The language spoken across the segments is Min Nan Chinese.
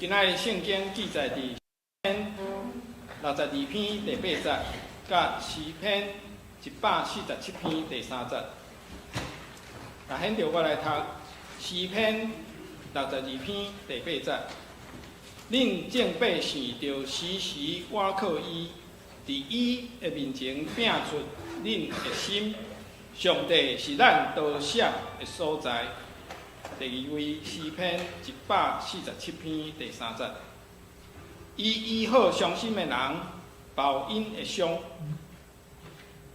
今仔日聖經記載佇詩篇62篇第八節，佮詩篇147篇第三節。那現在我來讀詩篇六十二篇第八節。恁眾百姓著時時倚靠伊，佇伊的面前摒出恁的心。上帝是咱逃避的所在。第二位詩篇147篇第三節，伊醫好傷心的人，包𪜶的傷。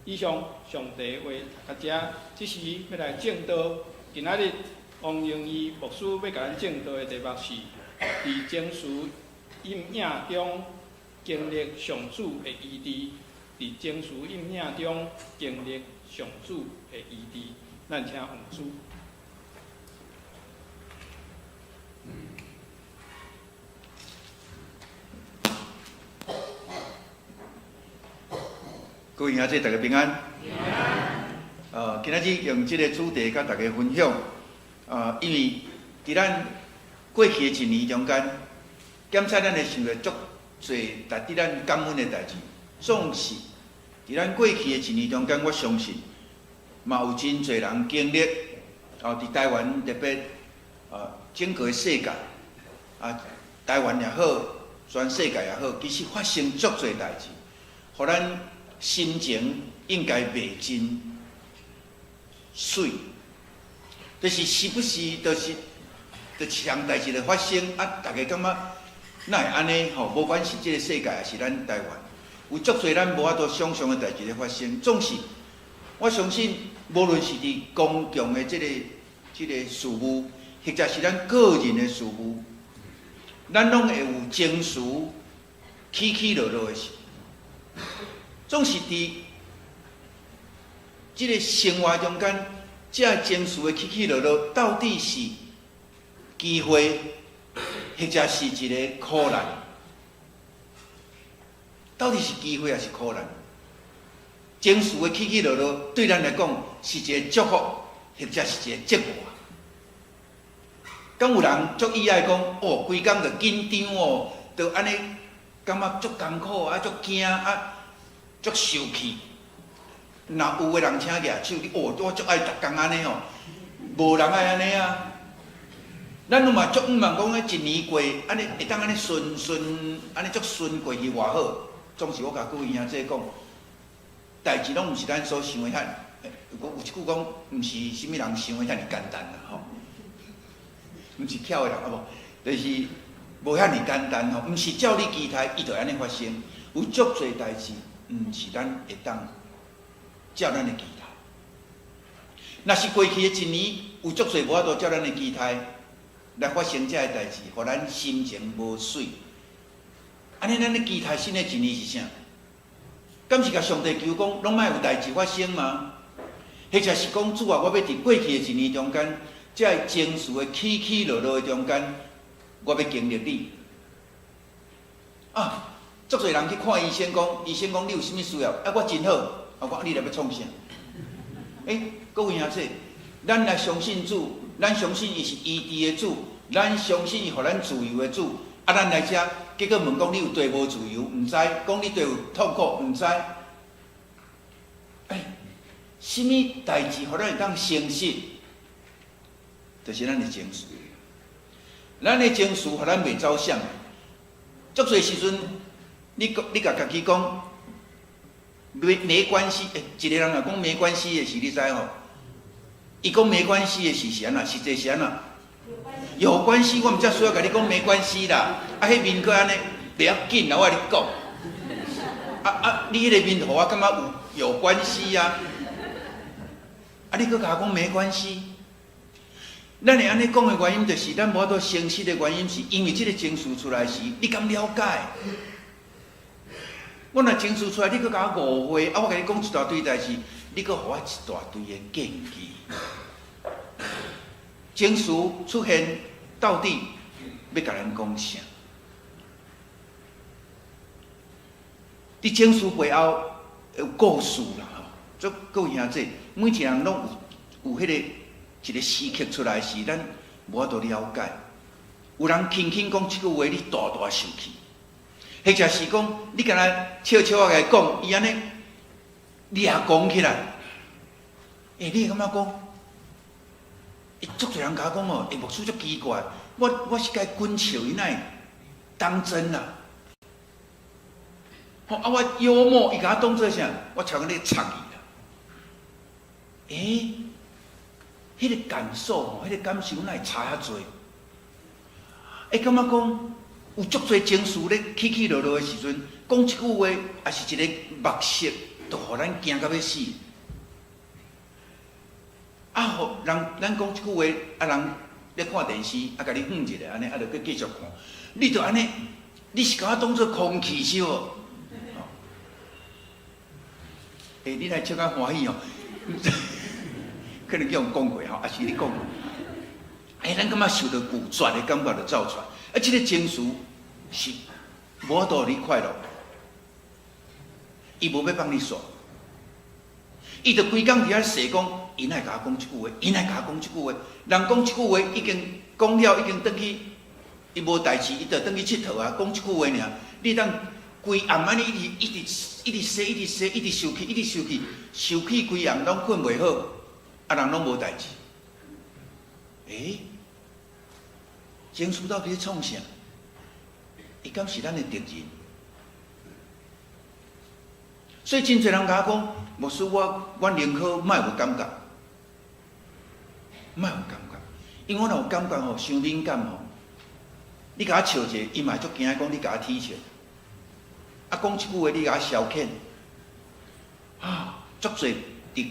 以上上帝話讀到遮，這時欲來證道。今仔日王榮義牧師欲共咱證道的題目是：佇情緒陰影中經歷上主的醫治。佇情緒陰影中經歷上主的醫治。咱請王牧師。各位兄弟，大家平安。今仔日用這個主題佮大家分享。因為佇咱過去的一年中間，檢查咱會想著足濟值得咱感恩的代誌。總是佇咱過去的一年中間，我相信嘛有真濟人經歷。哦，佇台灣特別，整個世界，啊，台灣也好，全世界也好，其實發生足濟代誌，予咱心情應該袂真媠，就是時不時就是就一項代誌就發生，啊，大家感覺哪會按呢？吼，無管是這个世界，抑是咱台灣，有足濟咱無法度想像的代誌咧發生。總是我相信，無論是佇公共的這个事務，或者是咱個人的事務，咱攏會有情緒起起落落的時。總是佇這个生活中間，這情緒的起起落落，到底是機會，或者是一个苦難？到底是機會抑是苦難？情緒的起起落落，對咱來講是一个祝福，或者是一个折磨？敢有人足意愛講，哦，規工就緊張哦，就按呢，感覺足艱苦啊，足驚啊，足受氣。若有的人請舉手，你哦，我足愛逐工按呢吼，無人愛按呢啊。咱攏嘛足向望講，一年過，按呢會當按呢順順，按呢足順過去偌好。總是我共各位兄弟講，代誌攏毋是咱所想的遐，有一句講，毋是啥物人想的遐爾簡單啦吼。毋是巧的人啊無，就是無遐爾簡單吼，毋是照你期待，伊就按呢發生。有足濟代誌，毋是咱會當照咱的期待。若是過去的一年，有足濟無法度照咱的期待來發生這个代誌，予咱心情無媠。按呢，咱咧期待新的一年是啥？敢是共上帝求講，攏莫有代誌發生嗎？或者是講主啊，我欲佇過去的一年中間，這个情緒的起起落落的中間，我欲經歷你。啊，足濟人去看醫生，講醫生講你有啥物需要？啊，我真好。啊，我你來欲創啥？欸，各位兄弟，咱來相信主，咱相信伊是醫治的主，咱相信伊予咱自由的主。啊，咱來遮，結果問講你有綴無自由？毋知。講你綴有痛苦？毋知。欸，啥物代誌予咱會當誠實？就是咱的情緒。咱的情緒予咱袂走閃。足濟時陣，你講你共家己講，沒沒關係。欸，一个人若講沒關係的時，你知吼？伊講沒關係的時是按怎？實際是按怎？有關係，我毋才需要共你講沒關係啦。啊，彼面閣按呢，袂要緊啦，我共你講。啊啊，你彼个面予我感覺有有關係啊。啊，你閣共我講沒關係。咱會按呢講的原因，就是咱無法度誠實的原因，是因為這个情緒出來時，你敢了解？我若情緒出來，你閣共我誤會，啊，我共你講一大堆代誌，你閣予我一大堆的建議。情緒出現，到底欲共咱講啥？佇情緒背後有故事啦，吼！足各位兄弟，每一個人攏有有彼个一個時刻出來時，咱無法度了解。有人輕輕講一句話，你大大受氣；或者是講你敢若笑笑仔共伊講，伊按呢掠狂起來。欸，你會感覺講，欸，足濟人共我講哦，欸，牧師足奇怪，我是共伊滾笑，伊哪會當真啊？吼啊！我幽默，伊共我當做啥？我超咧插伊啦。欸，彼個感受吼，彼個感受哪會差遐濟？會感覺講有足濟情緒咧起起落落的時陣，講一句話，抑是一個目色，就予咱驚甲欲死。啊，予人咱講一句話，啊人咧看電視，啊共你哼一下，按呢，啊就閣繼續看。你就按呢，你是共我當做空氣是無？欸，你來笑較歡喜哦，可能叫人講過吼，抑是你講。欸，咱感覺受著拒絕的感覺就走出來，啊，這个情緒是無法度予你快樂，伊無欲放你煞，伊就規工佇遐踅講，伊哪會共我講這句話？伊哪會共我講這句話？人講這句話已經講了，已經轉去，伊無代誌，伊就轉去𨑨迌啊，講一句話爾，你當規暗按呢一直一直一直踅，一直踅，一直受氣，一直受氣，受氣規暗攏睏袂好，啊人攏無代誌。欸，情緒到底咧創啥？伊敢是咱的敵人？所以真濟人共我講，牧師我寧可莫有感覺，莫有感覺，因為我若有感覺吼，傷敏感吼。你共我笑者，伊嘛足驚講你共我恥笑。啊，講一句話你共我消遣，啊，足濟佇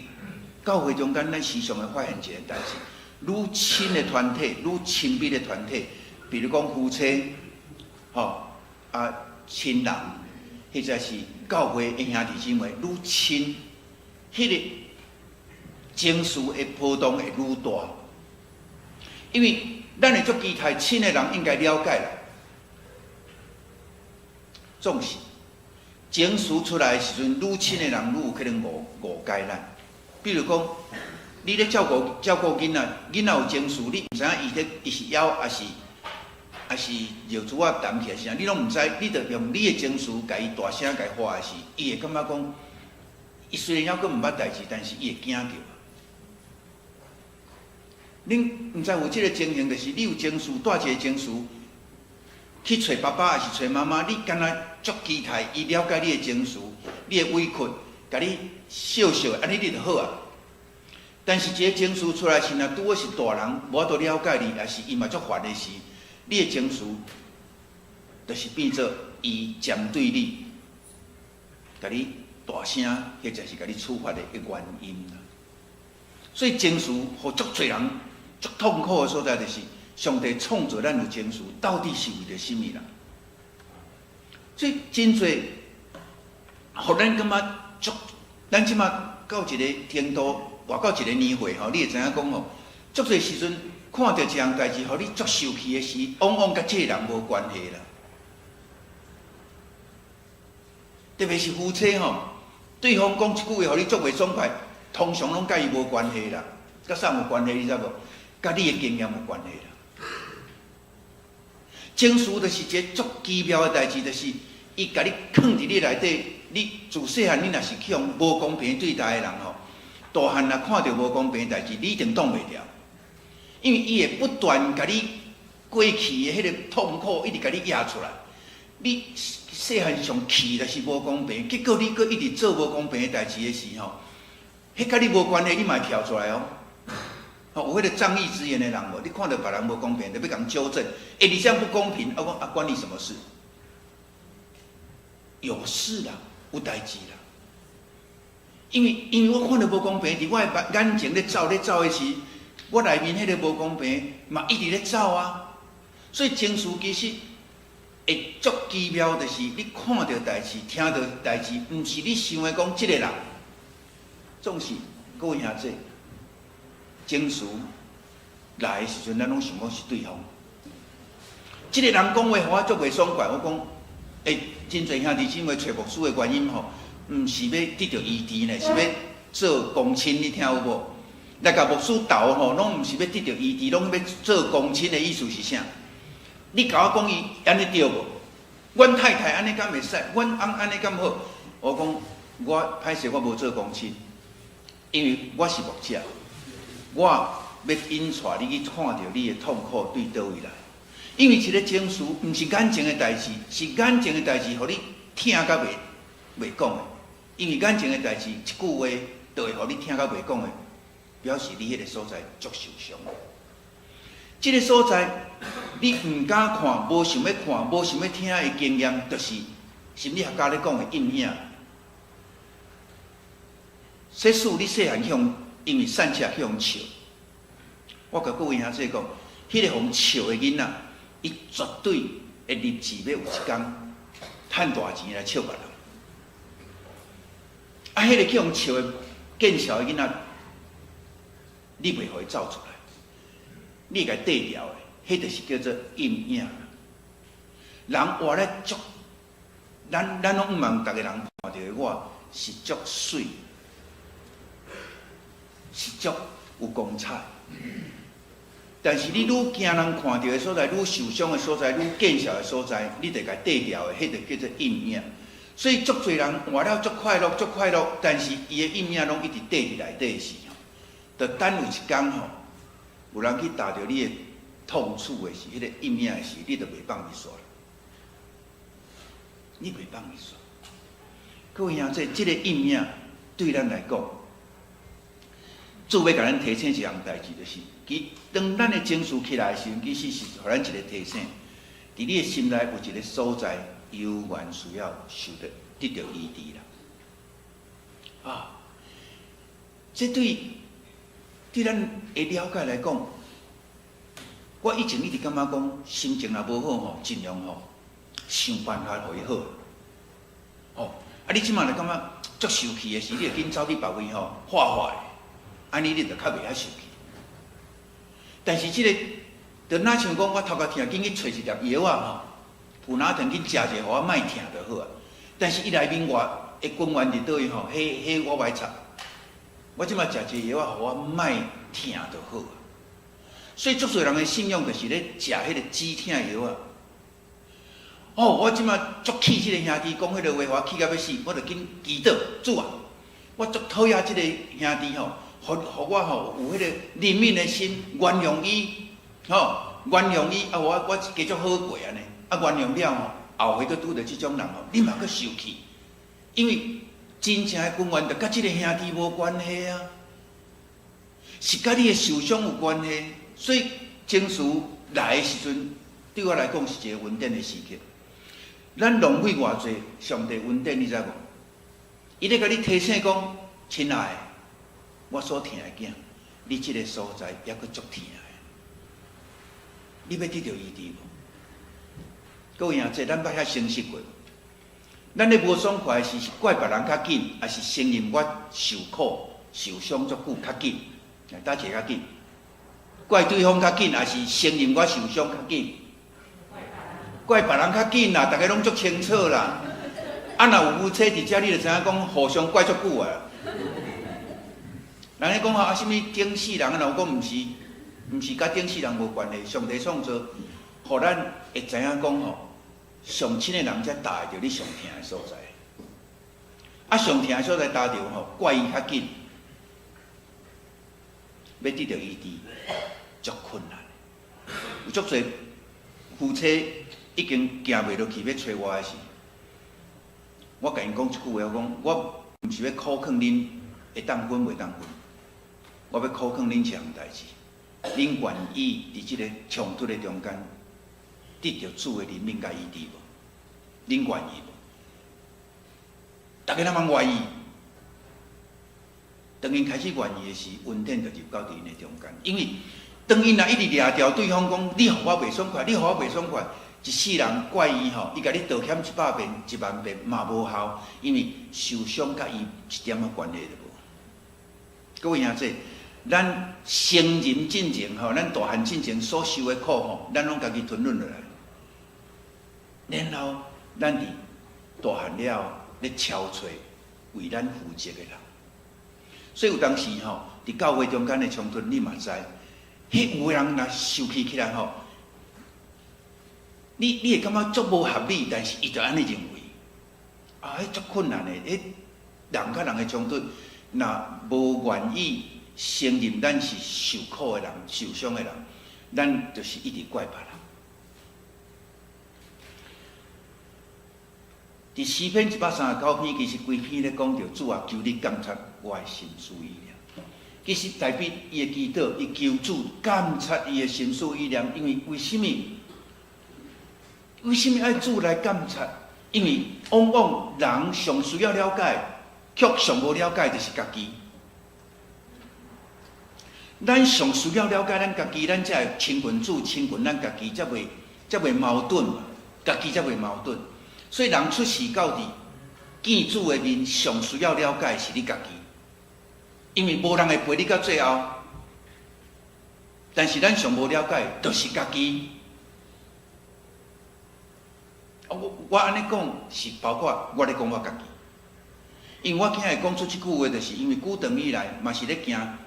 教會中間，咱時常會發現一个代誌，愈親的團體，愈親密的團體，比如講夫妻，吼啊親人，或者是教會的兄弟姊妹，愈親，彼个情緒的波動會愈大，因為咱會足期待親的人應該了解啦，總是情緒出來的時陣，愈親的人愈有可能誤解咱。比如講，你咧照顧囡仔，囡仔有情緒，你毋知影伊咧伊是枵，抑是尿珠仔澹起來是啥，你攏毋知，你就用你的情緒共伊大聲共伊喊的時，伊會感覺講，伊雖然猶閣毋捌代誌，但是伊會驚著。恁毋知有這个情形，就是你有情緒，帶一个情緒去揣爸爸，抑是揣媽媽，你敢若足期待伊了解你的情緒，你的委屈，共你笑笑，按呢你就好啊。但是這个情緒出來時，若拄好是大人無法度了解你，抑是伊嘛足煩的時，你的情緒就是變做伊針對你，共你大聲，或者是共你處罰的一個原因啦。所以情緒予足濟人足痛苦的所在，就是上帝創造咱有情緒，到底是為著啥物啦？所以真濟，予咱感覺足，咱這馬到一个程度，活到一个年歲吼，你會知影講吼，足濟時陣看著一項代誌，予你足受氣的時，往往佮這个人無關係啦。特別是夫妻吼，對方講一句話，予你足袂爽快，通常攏佮伊無關係啦，佮啥有關係？你知無？佮你的經驗有關係啦。情緒就是一个足奇妙的代誌，就是伊共你囥佇你內底，你自細漢你若是去予無公平對待的人吼，大漢若看著無公平的代誌，你一定擋袂牢，因為伊會不斷共你過去的彼個痛苦一直共你壓出來。你細漢上氣就是無公平，結果你閣一直做無公平的代誌的時候，彼佮你無關係，你嘛會跳出來哦。吼，有彼个仗義執言的人無？你看著別人無公平，就欲共糾正。欸，你這樣不公平，我講啊，關你什麼事？有事啦，有代誌啦。因為我看著無公平，佇我的眼前咧走咧走的時，我內面彼个無公平嘛一直咧走啊。所以情緒其實會足奇妙，就是你看著代誌，聽著代誌，毋是你想的講這个人，總是各位兄弟，情緒來的時陣，咱攏想講是對方。這个人講話予我足袂爽快，我講，欸，真濟兄弟姊妹揣牧師的原因吼，毋是欲得著醫治呢，是欲做公親，你聽有無？來共牧師投吼，攏毋是欲得著醫治，攏欲做公親的意思是啥？你共我講伊按呢對無？阮太太按呢敢會使？阮翁按呢敢好？我講我歹勢，我無做公親，因為我是牧者，我欲引帶你去看著你的痛苦對佗位來。因為一个情緒，毋是眼前的代誌，是眼前的代誌，予你疼甲袂講的。因為眼前的代誌，一句話就會予你疼甲袂講的，表示你彼个所在足受傷。這个所在，你毋敢看，無想欲看，無想欲聽的經驗，就是心理學家咧講的陰影。即使你細漢去予因為散赤去予笑，我共各位兄弟講，彼个予笑的囡仔，伊絕對會立志欲有一工趁大錢來笑別人。啊，彼个去予笑的見笑的囡仔，你袂予伊走出來，你會共綴牢的，彼就是叫做陰影。人活咧足，咱攏毋望逐个人看著的我是足媠，是足有光彩。但是你愈驚人看著的所在，愈受傷的所在，愈見笑的所在，你就共綴牢的，彼就叫做陰影。所以足濟人活了足快樂，足快樂，但是伊的陰影攏一直綴佇內底時吼，就等有一工吼，有人去踏著你的痛處的時，彼个陰影的時，你就袂放伊煞。你袂放伊煞。各位兄弟，這个陰影對咱來講，主欲共咱提醒一項代誌，就是其當咱的情緒起來的時陣，其實是予咱一个提醒，佇你的心內有一个所在，猶原需要受著得著醫治啦。啊，這對咱的了解來講，我以前一直感覺講，心情若無好吼，盡量吼想辦法予伊好。哦，啊，你這馬若感覺足受氣的時，你就緊走去別位吼畫畫咧，按呢你就較袂遐受氣。但是這个，就若像講我頭殼疼，緊去揣一粒藥仔吼，普拿疼緊食者，予我莫疼就好啊。但是伊內面外的根源佇佗位吼，彼我袂插。我這馬食一个藥仔，予我莫疼就好啊。所以足濟人的信仰就是咧食彼个止疼藥仔。哦，我這馬足氣這个兄弟講彼个話，我氣甲欲死，我就緊祈禱，主啊，我足討厭這个兄弟吼，予我吼有彼个憐憫的心，原諒伊，吼，原諒伊，啊我繼續好過按呢，啊原諒了吼，後回閣拄著這種人吼，你嘛閣受氣，因為真正的根源就佮這个兄弟無關係啊，是佮你的受傷有關係，所以情緒來的時陣，對我來講是一个恩典的時刻。咱浪費偌濟上帝恩典，你知無？伊咧共你提醒講，親愛的，我所疼的囝，你這个所在猶閣足疼的，你欲得著醫治無？各位兄弟，咱捌遐誠實過無？咱咧無爽快時，是怪別人較緊，抑是承認我受苦、受傷足久較緊？來，佗一个較緊？怪對方較緊，抑是承認我受傷較緊？怪別人較緊啦，逐家攏足清楚啦。啊，若有夫妻佇遮，你就知影講互相怪足久啊。人咧講啊，啥物頂死人啊？若有講毋是，毋是佮頂死人無關係。上帝創造，予咱會知影講吼，上親的人才踏會著你上疼的所在。啊，上疼的所在踏著吼，怪伊較緊，欲得著醫治，足困難。有足濟夫妻已經行袂落去，欲揣我的時，我共𪜶講一句話，我講我毋是欲苦勸恁會當分袂當分，我欲苦勸恁一項代誌，恁願意佇這个衝突的中間得著主的憐憫佮醫治無？恁願意無？逐家攏茫願意。當𪜶開始願意的時，恩典就入到佇𪜶的中間，因為當𪜶若一直掠牢對方講，你予我袂爽快，你予我袂爽快，一世人怪伊吼，伊共你道歉100遍、1萬遍嘛無效，因為受傷佮伊一點仔關係都無。各位兄弟，咱成人進前吼，咱大漢進前所受的苦吼，咱攏家己吞忍落來。然後咱佇大漢了後，咧敲揣為咱負責的人。所以有當時吼，佇教會中間的衝突，你嘛知，彼有的人若受氣起來吼，你會感覺足無合理，但是伊就按呢認為。啊，彼足困難的，彼人佮人的衝突，若無願意承認咱是受苦的人、受傷的人，咱就是一直怪別人。佇詩篇139篇，其實規篇咧講著主啊，求你監察我的心思意念。其實大衛伊的祈禱，伊求主監察伊的心思意念，因為為啥物？為啥物愛主來監察？因為往往人上需要了解，卻上無了解，就是家己。咱上需要了解咱家己，咱才會親近主，親近咱家己，才袂矛盾嘛，家己才袂矛盾。所以人出世到佇見主的面，上需要了解是你家己，因為無人會陪你到最後。但是咱上無了解，就是家己。我按呢講是包括我咧講我家己，因為我今日講出這句話，就是因為久長以來嘛是咧行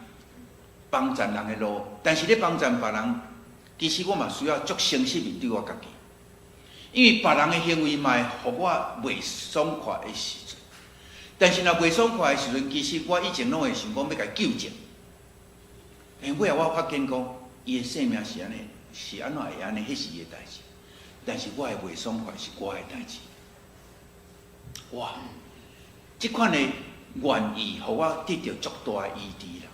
幫贊人的路，但是咧幫贊別人，其實我嘛需要足誠實面對我家己，因為別人的行為嘛會予我袂爽快的時陣，但是若袂爽快的時陣，其實我以前攏會想講欲共伊糾正，但尾仔我發現講，伊的生命是按呢，是按怎會按呢，彼是伊的代誌。但是我的袂爽快是我的代誌。哇！這款的願意，予我得著足大的醫治啦。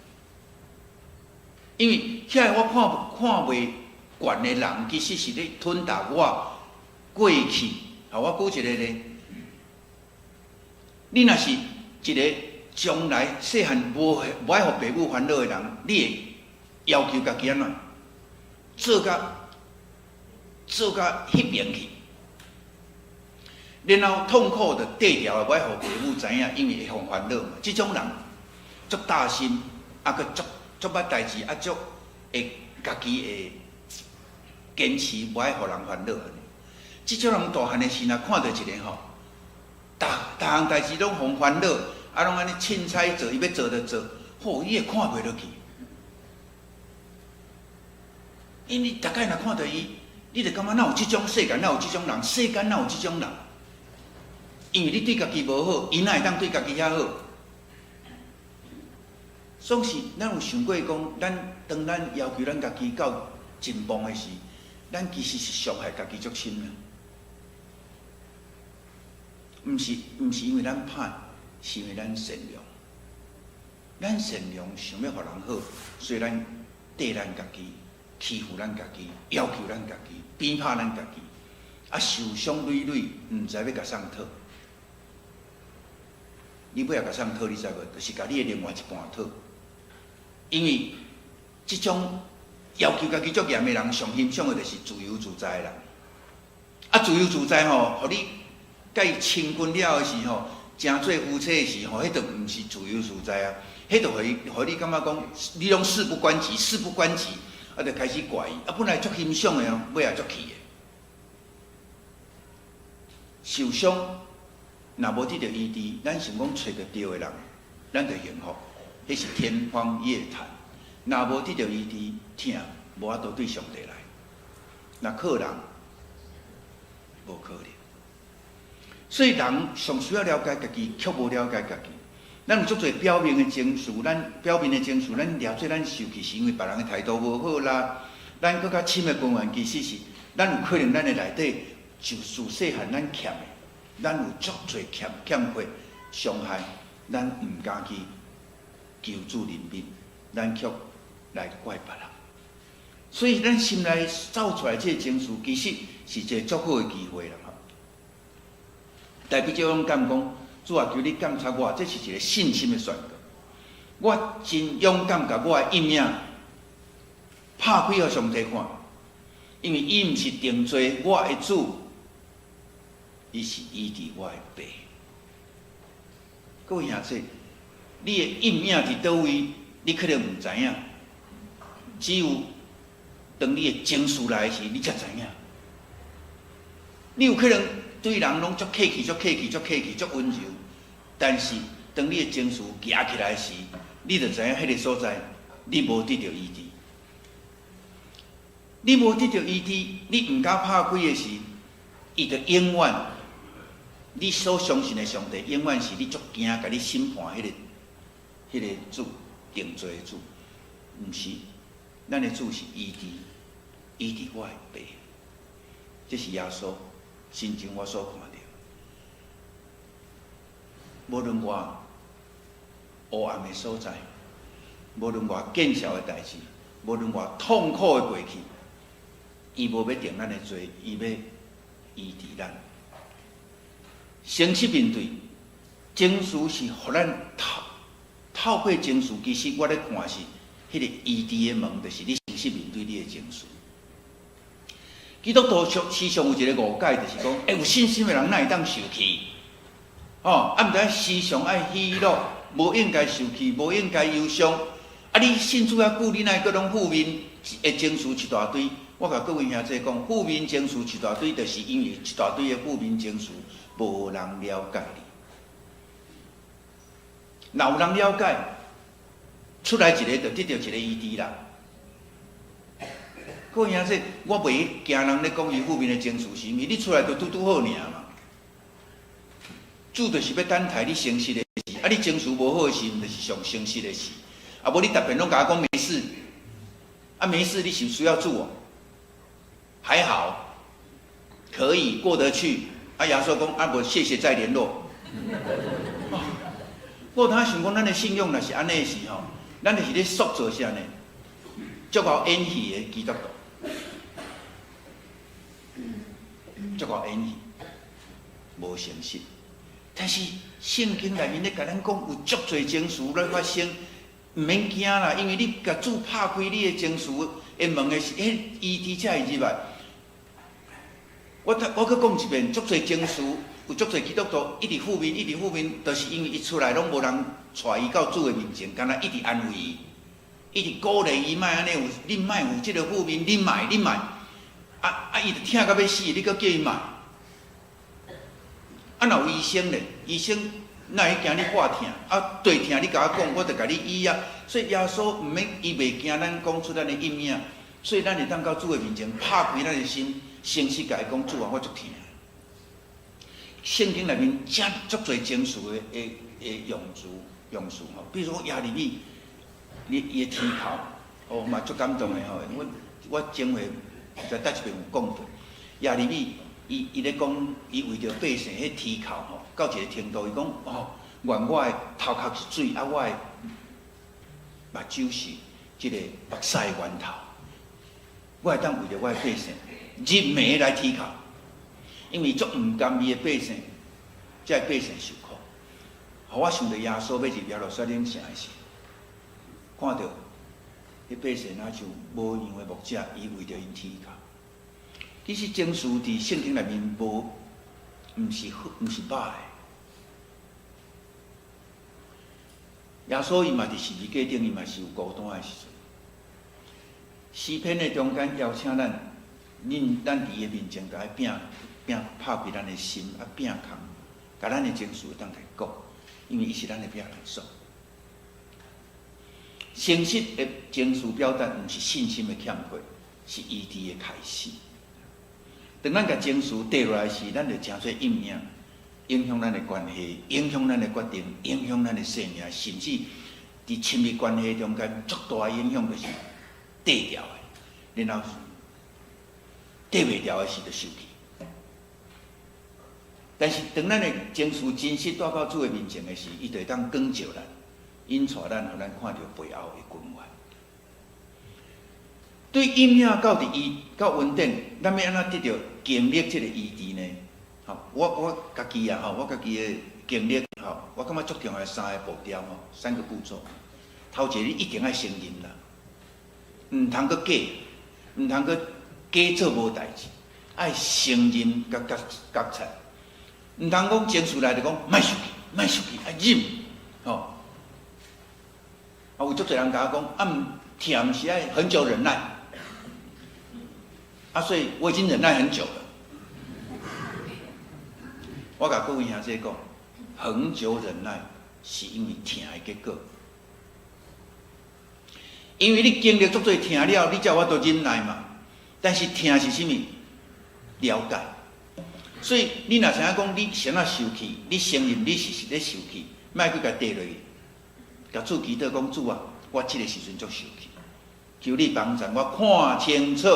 因為遐個我看袂慣的人，其實是咧吞噬我過去。予我舉一個例，你若是一個將來細漢無愛予爸母煩惱的人，你會要求家己按怎做甲彼邊去，然後痛苦就低調的，無愛予爸母知影，因為會予煩惱嘛。這種人足擔心，啊，閣足足捌代誌，啊，足會家己會堅持，無愛予人煩惱。這種人大漢的時，若看著一个吼，逐逐項代誌攏予煩惱，啊，攏按呢凊彩做，伊欲做就做，吼，伊會看袂落去。因為逐擺若看著伊，你就感覺哪有這種世間，哪有這種人？世間哪有這種人？因為你對家己無好，伊哪會當對家己遐好？總是咱有想過講，咱當咱要求咱家己到盡望的時，咱其實是傷害家己足深啦。毋是因為咱歹，是因為咱善良。咱善良想欲予人好，所以咱綴咱家己，欺負咱家己，要求咱家己，鞭拍咱家己，啊，受傷累累，毋知欲共啥討。你尾仔共啥討，你知無？就是共你的另外一半討。因為這種要求家己足嚴的人，上欣賞的就是自由自在的人。啊，自由自在吼，予你共伊親近了的時吼，成做夫妻的時吼，彼就毋是自由自在啊，彼就予你感覺講，你攏事不關己，事不關己，啊，就開始怪伊。啊，本來足欣賞的哦，尾仔足氣的。受傷，若無得著醫治，咱想講揣著對的人，咱就幸福，彼是天方夜譚。若無得著醫治，疼無法度對上帝來。若靠人，無可能。所以人上需要了解家己，卻無了解家己。咱有足濟表面的情緒，咱表面的情緒，咱掠做咱受氣，是因為別人的態度無好啦。咱閣較深的根源，其實是咱有可能咱的內底就自細漢咱欠的，咱有足濟欠缺傷害，咱毋敢去求主憐憫，咱卻來怪別人。所以咱心內走出來這个情緒，其實是一个足好的機會啦。大衛這勇敢講，主啊，求你監察我，這是一个信心的宣告。我真勇敢，共我的陰影拍開予上帝看，因為伊毋是定罪我的主，伊是醫治我的父。各位兄弟，你的陰影佇佗位，你可能毋知影。只有當你的情緒來時，你才知影。你有可能對人攏足客氣、足客氣、足客氣、足溫柔，但是當你的情緒舉起來時，你就知影彼个所在，你無得著醫治。你無得著醫治，你毋敢拍開的時，伊就永遠，你所相信的上帝，永遠是你足驚共你審判彼個主定罪的主，毋是，咱的主是醫治，醫治我的病，這是耶穌親像我所看著。無論偌黑暗的所在，無論偌見笑的代誌，無論偌痛苦的過去，伊無欲定咱的罪，伊欲醫治咱。誠實面對情緒是予咱透透過情緒，其實我咧看是彼個醫治的門，就是你誠實面對你的情緒。基督徒常時常有一個誤解，就是講，欸，有信心的人哪會當受氣？哦，啊，毋知時常愛喜樂，無應該受氣，無應該憂傷。啊，你信主遐久，你哪會閣攏負面的情緒一大堆？我共各位兄弟講，負面情緒一大堆，就是因為一大堆的負面情緒，無人了解你。若有人了解，出來一個就得著一個醫治啦。各位兄弟，我袂驚人咧講伊負面的情緒是毋是？你出來就拄拄好爾嘛。主就是欲等待你誠實的時，啊，你情緒無好的時，毋就是上誠實的時。啊，無你逐遍攏共我講沒事，啊沒事，你是需要主哦？還好，可以過得去。啊，耶穌講啊，無謝謝再聯絡。我有當想講，咱的信仰若是按呢時吼，咱就是咧塑造啥呢？足夠演戲的基督徒，足夠演戲，無誠實。但是聖經內面咧共咱講，有足濟情緒咧發生，毋免驚啦，因為你共主拍開你的情緒的門的時，彼醫治才會入來。我我閣講一遍，足濟情緒，有足濟基督徒一直負面，一直負面，就是因為伊出來攏無人帶伊到主的面前，干焦一直安慰伊，一直鼓勵伊，莫按呢有，你莫有這個負面，你莫，你莫，啊啊，伊就疼甲欲死，你閣叫伊莫。啊，若有醫生咧，醫生哪會驚你話疼？啊，對疼你共我講，我就共你醫啊。所以耶穌毋免，伊袂驚咱講出咱的陰影，所以咱會當到主的面前，拍開咱的心，誠實共伊講，主啊，我足疼。聖經內面真足濟情緒的用詞用詞吼，比如說耶利米，你伊的啼哭，哦嘛足感動的吼。我我前回在佗一遍有講過，耶利米。伊伊咧講，伊為著百姓彼啼哭吼，到一個程度，伊講哦，願我的頭殼是水，啊，我的目睭是這個目屎的源頭，我會當為著我的百姓日暝來啼哭，因為足毋甘伊的百姓，這個百姓受苦。予我想著耶穌欲入耶路撒冷城的時，看著彼百姓若像無羊的牧者，伊為著𪜶啼哭。其實情緒佇聖經內面無，毋是好，毋是歹的。耶穌伊嘛佇十字架頂，伊嘛是有孤單的時陣。詩篇的中間邀請咱，恁咱佇伊的面前，共伊摒摒拍開咱的心，啊摒空，共咱的情緒會當來講，因為伊是咱的避難所。誠實的情緒表達，毋是信心的欠缺，是醫治的開始。當咱共情緒綴落來時，咱就成做陰影，影響咱的關係，影響咱的決定，影響咱的生命，甚至佇親密關係中間，足大的影響就是綴掉的，然後綴袂掉的時就受氣。但是當咱的情緒真實帶到主的面前的時，伊就會當光照咱，引帶咱，予咱看著背後的根源。對陰影到佇醫到恩典，咱欲按怎得著經歷這個醫治呢？吼，我我家己啊，吼，我家己的經歷，吼，我感覺足重要三個步調吼，三個步驟。頭一個，你一定愛承認啦，毋通閣假，毋通閣假做無代誌，愛承認佮覺覺察，毋通講情緒來就講莫受氣，莫受氣，愛忍，吼。啊，有足濟人共我講，啊，毋疼毋是愛恆久忍耐。啊，所以我已經忍耐很久了。我共各位兄弟講，恆久忍耐是因為疼的結果。因為你經歷足濟疼了，你才有法度忍耐嘛。但是疼是啥物？了解。所以你若知影講你啥物受氣，你承認你是實咧受氣，莫閣共綴落去，共主祈禱講主啊，我這个時陣足受氣，求你幫助我看清楚，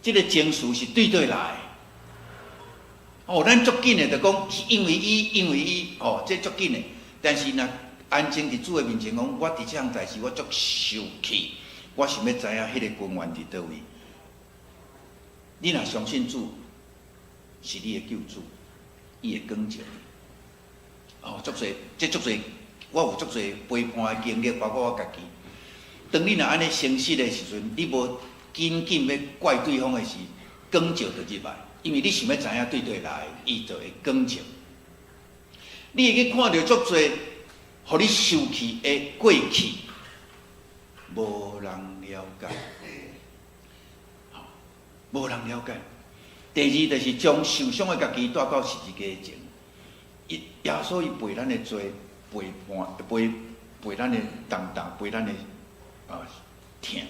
這个情緒是對佗來。哦，咱足緊的就講是因為伊，因為伊，哦，這足緊的。但是若安靜佇主的面前講，我佇這項代誌我足受氣，我想欲知影彼个根源佇佗位。你若相信主是你的救主，伊會光照你。哦，足濟，這足濟，我有足濟陪伴的經歷，包括我家己。當你若按呢誠實的時陣，你無緊緊欲怪對方的時，光照就入來，因為你想欲知影對佗來，伊就會光照。你會去看著足濟，予你受氣的過去，無人了解，無人了解。第二就是將受傷的家己帶到十字架前，伊耶穌伊背咱的罪，背叛背背咱的重擔，背咱的疼。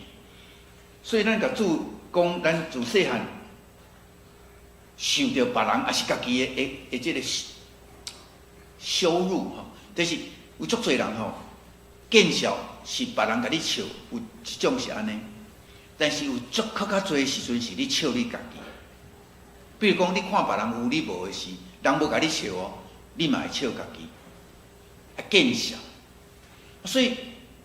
所以咱共主講，咱自細漢受著別人抑是家己的這个羞辱吼，就是有足濟人吼見笑是別人共你笑，有一種是按呢，但是有足閣較濟時陣是你笑你家己。比如講，你看別人有你無的時，人無共你笑哦，你嘛會笑家己，啊見笑。所以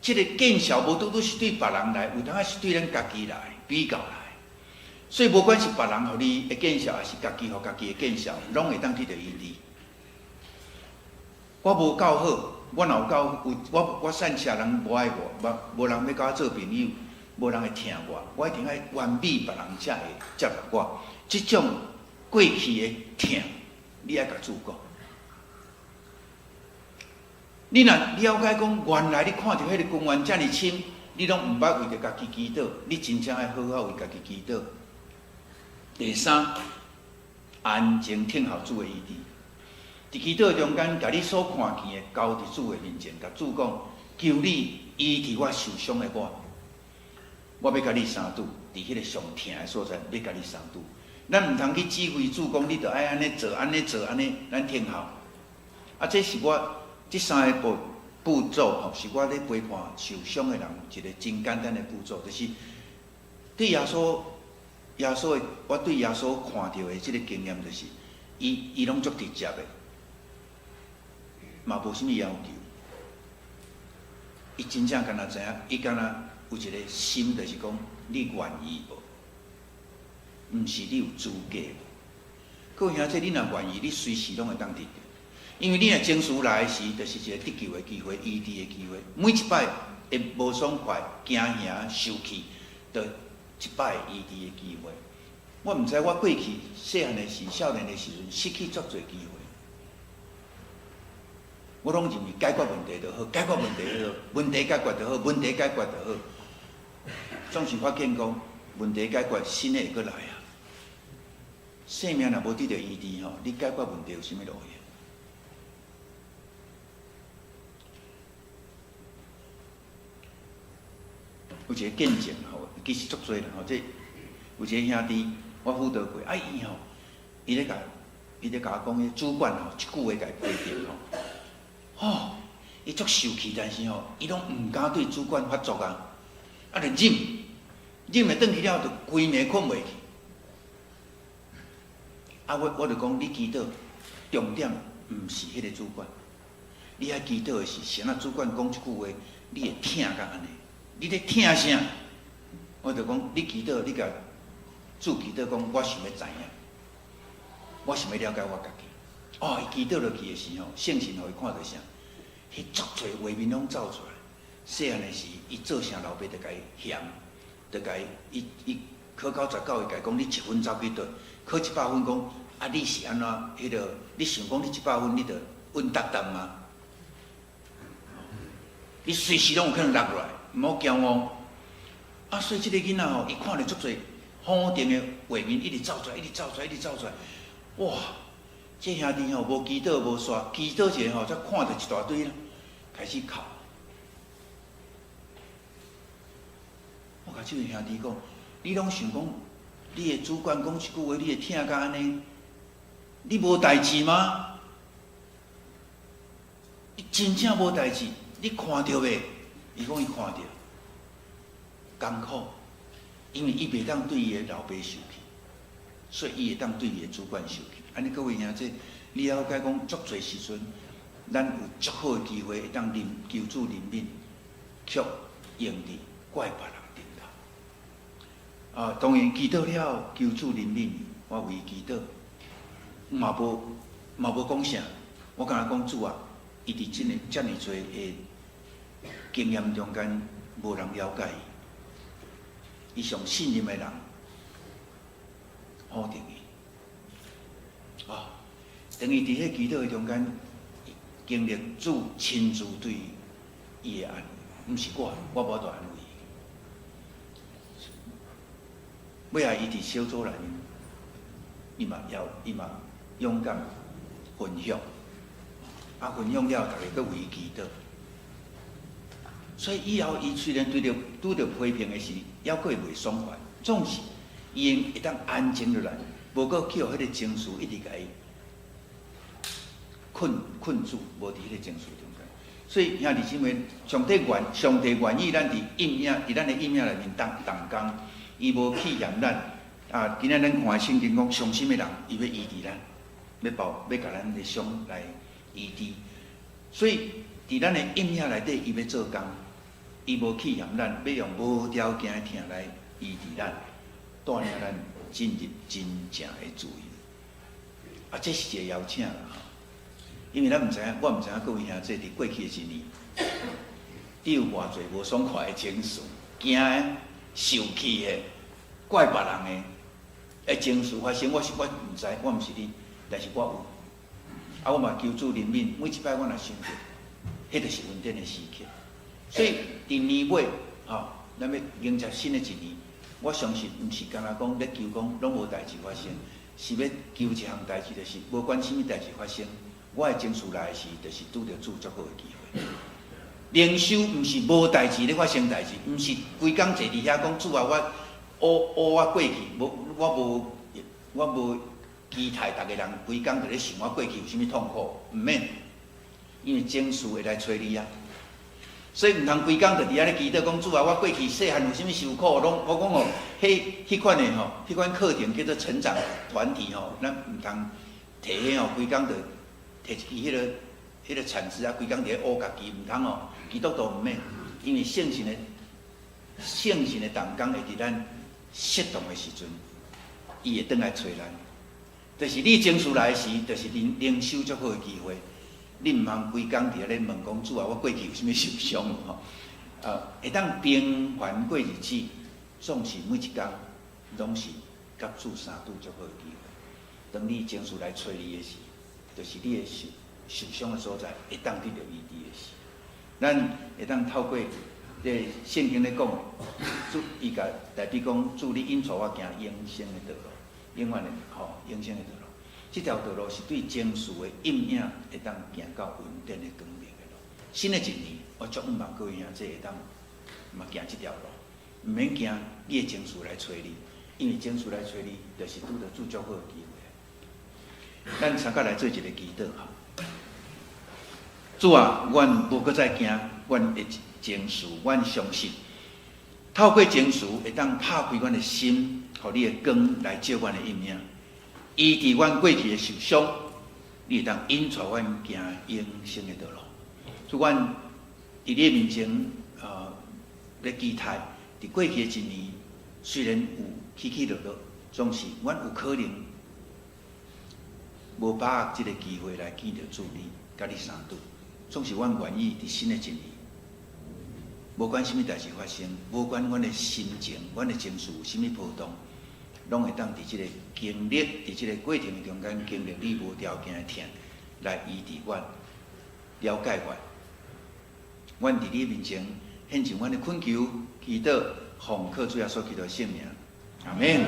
這个見笑無拄拄是對別人來，有當時是對咱家己來比較來。所以無管是別人予你的見笑，抑是家己予家己的見笑，攏會當得著醫治。我無夠好，我若有夠有，我散赤人無愛我，無人欲佮我做朋友，無人會疼我，我一定愛完美別人才會接納我。這種過去的疼，你愛共主講。你若了解講，原來你看著彼个根源遮爾深，你攏毋捌為著家己祈禱，你真正愛好好為家己祈禱。第三，安靜聽候主的醫治。佇祈禱中間，共你所看見的交佇主的面前，共主講，求你醫治我受傷的我，我欲共你相拄，佇彼个上疼的所在，欲共你相拄。咱毋通去指揮主講，你著愛按呢做，按呢做，按呢，咱聽候。啊，這是我這三个步驟吼，是我咧陪伴受傷的人一个真簡單的步驟，就是對耶穌，耶穌的，我對耶穌看著的這个經驗就是，伊攏足直接的，嘛無啥物要求。伊真正敢若知影，伊敢若有一个心，就是講你願意無？毋是你有資格無？各位兄弟，你若願意，你隨時攏會當得著。因為你若情緒來時，就是一个得救的機會、醫治的機會。每一擺會無爽快、驚嚇、受氣，就一擺醫治的機會。我毋知我過去細漢的時、少年的時陣，失去足濟機會。我攏認為解決問題就好，解決問題就好，問題解決就好，問題解決就好。總是發現講問題解決，新的會閣來啊！生命若無得著醫治吼，你解決問題有啥物路用？有一個見證吼，其實足濟啦吼。這有一個兄弟，我輔導過，啊伊吼，伊咧共我講，彼主管吼，一句話共伊批評吼，吼，伊足受氣，但是吼，伊攏毋敢對主管發作啊，啊就忍，忍會轉去了，就規暝睏袂去。啊，我就講，你祈禱，重點毋是彼個主管，你愛祈禱的是，啥物主管講一句話，你會疼甲按呢？你咧疼啥？我就講，你祈禱，你共主祈禱講，我想欲知影，我想欲了解我家己。哦，伊祈禱落去的時候，聖神予伊看著啥？彼足濟畫面攏走出來。細漢的時，伊做啥老爸就共伊嫌，就共伊伊伊考99，伊共伊講你一分走去佗，考100分講啊你是按怎？彼个你想講你100分，你就穩當當嗎？你隨時攏有可能落落來。毋好驕傲。啊，所以這个囡仔吼，伊看著足濟否定的畫面，一直走出來，一直走出來，一直走出來。哇！這兄弟吼，無祈禱無煞，祈禱一下吼，才看著一大堆啦，開始哭。我共這位兄弟講，你攏想講，你的主管講一句話，你會疼甲按呢？你無代誌嗎？你真正無代誌？你看著未？伊講伊看著，艱苦，因為伊袂當對伊的老爸受氣，所以伊會當對伊的主管受氣。按呢各位兄弟，你了解講足濟時陣，咱有足好的機會會當臨求主憐憫，卻用佇怪別人頂頭。啊，當然祈禱了，求主憐憫，我為伊祈禱，嘛無講啥，我敢若講主啊，伊佇這个遮爾濟的經驗中間，無人了解伊，伊上信任的人，否定伊。啊，當伊佇彼祈禱的中間，經歷主親自對伊的安慰，毋是我，我無法度安慰伊。尾仔伊佇小組內面，伊嘛勇敢分享，啊，分享了，逐家閣為伊祈禱。所以以後，伊雖然拄著批評的時，猶閣會袂爽快，總是伊會當安靜落來，無閣去予彼个情緒一直共伊困住，無佇彼个情緒中間。所以兄弟姊妹，上帝願意咱佇陰影，佇咱的陰影內面動工，伊無棄嫌咱。啊，今仔咱看聖經講，傷心的人，伊欲醫治咱，欲共咱的傷來醫治。所以，佇咱的陰影內底，伊欲做工，伊無棄嫌咱，欲用無條件的疼來醫治咱，帶領咱進入真正的自由。啊，這是一個邀請啦，吼！因為咱毋知影，我毋知影各位兄弟佇過去的一年，你有偌濟無爽快的情緒，驚的、受氣的、怪別人的情緒發生，我毋知，我毋是你，但是我有。啊，我嘛求主憐憫，每一擺我若想著，彼就是恩典的時刻。所以佇年尾，吼，咱欲迎接新的一年，我相信毋是干焦講咧求講攏無代誌發生，是欲求一項代誌，就是無管啥物代誌發生，我的情緒來的時，就是拄著主足好的機會。靈修毋是無代誌咧發生代誌，毋是規工坐佇遐講主啊，我烏烏我過去，無我無期待逐个人規工佇咧想我過去有啥物痛苦，毋免，因為情緒會來揣你啊。所以毋通規工就佇遐咧祈禱講主啊，我過去細漢有啥物受苦，攏我講吼，彼款的吼，彼款課程叫做成長團體吼，咱毋通提彼吼，規工就提一支彼个鏟子啊，規工佇咧烏家己，毋通哦。基督徒毋免，因為聖神的同工會佇咱適當的時陣，伊會轉來揣咱。就是你情緒來時，就是靈修足好的機會。你毋通規工佇遐咧問講主啊，我過去有啥物受傷吼？會當平凡過日子，總是每一工攏是佮主相拄足好的機會。當你情緒來揣你的時，就是你的受傷的所在，會當得著醫治的時。咱會當透過這聖經咧講，主伊共大衛講，主你引帶我行永生的道路，永遠的吼，永生的道路。這條道路是對情緒的陰影會當行到恩典的光明的路。新的一年，我足向望各位兄弟會當嘛行這條路，毋免驚你的情緒來揣你，因為情緒來揣你，就是拄著主足好的機會。咱三個來做一個祈禱哈。主啊，阮無閣再驚阮的情緒，阮相信透過情緒會當拍開阮的心，予你的光來照阮的陰影，醫治阮過去的受傷，你會當引帶阮行永生的道路。主，阮佇你的面前，咧期待，佇過去的一年，雖然有起起落落，總是阮有可能無把握這个機會來見著主你，佮你相拄。總是阮願意佇新的一年，無管啥物代誌發生，無管阮的心情、阮的情緒有啥物波動，攏會當佇這个經歷，佇這個過程的中間經歷你無條件的疼，來醫治阮、了解阮。阮佇你面前獻上阮的懇求、祈禱，奉靠主耶穌基督的聖名，阿門。